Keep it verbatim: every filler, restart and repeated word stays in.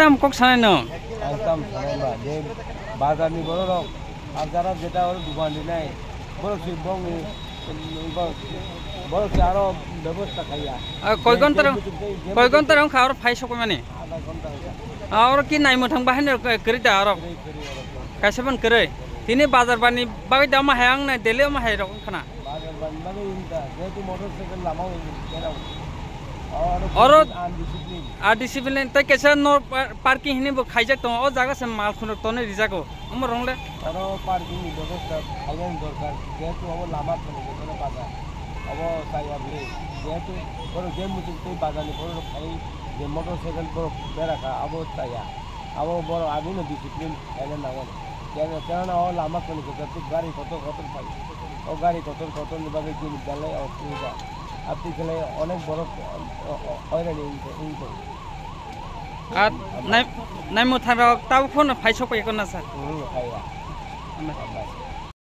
Tam kok sanai no? Ang tam sanai ba, je bazar ni borok rok, ar jara jeta oro dukan rinai, borok si bongni, borok si aro bebosta khaiya. Ah, koi ghonta rok, koi ghonta rok wngkha aro phai sokmani? Adha ghonta wngkha. Ah, oro ki naimwthang bahai no kwrwi da oro? Kwrwi, kwrwi oro. Kaisa ban kwrwi. Tini bazar bani bagwi da ma hai ang nai daily ma hai rok wngkhana. Bazar bani bagwi wngkha, jehetu motorcycle lama o berao. Oro undiscipline. Ah, discipline. Tei kaisa no par-, parking hinwi bo khaijak tongo. O jaga se mal khunok tonwi rijago. Omo rong le? Oro parking ni bebosta khainani dorkar. Jehetu obo lama khunuk ni bazar. Obo chaya bwrwi. Jehetu borok je muchung twi bazar ni borok rok khai je motorcycle borok bera kha, abo chaya. Abo borok agini discipline khaina nango. Keno, keno o lama koni kwchar twi gari kotor kotor phai. O gari kotor kotor ni bagwi chini belai o chini da. Aboni khlai onek borok o, o, oirani wngkha, wngkha. Ar nai, naimwthang rok tabuk phano phai sokphaikha na sir? Hmm, phaiya. Hambai. Hambai.